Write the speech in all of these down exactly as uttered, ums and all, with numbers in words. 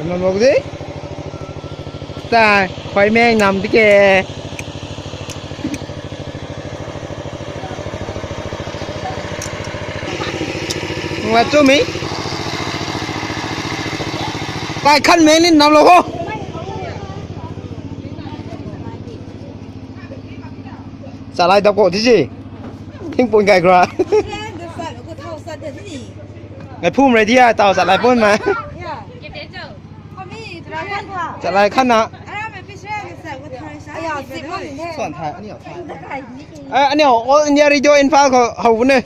Nam lou di. Ta, khuay meng nam di ke. Nga chu mi. Kai khan meng ni nam lou ho. Chalai dap ko di ji. Thing pun kai kra. Ngai phum rei di a, tau chalai pun ma. Chalai khan na. Suan thai, aniu thai. Eh, aniu All India Radio Imphal khou how ne.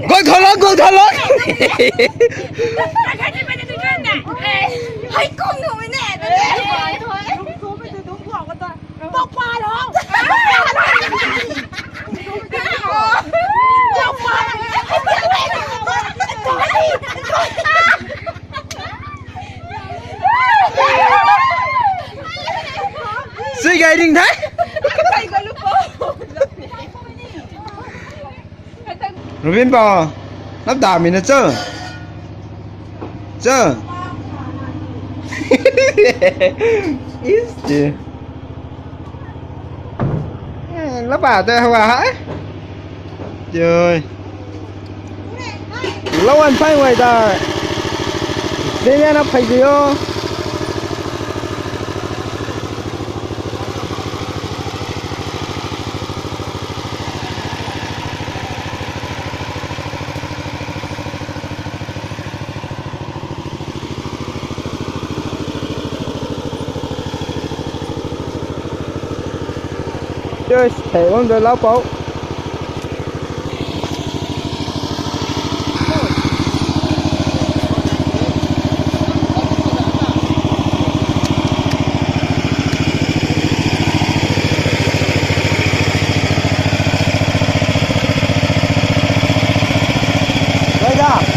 Gol thalo, gol thalo. Hai kum nu ne. Sui gai ding the. Rubin pa, nap da mi na chu. Chu. Is the. Lapa te hawa hai. Joi. Lou an phai wai ta. Dena na phai ji o. Yes, thei bam doi lau pou. Rai da.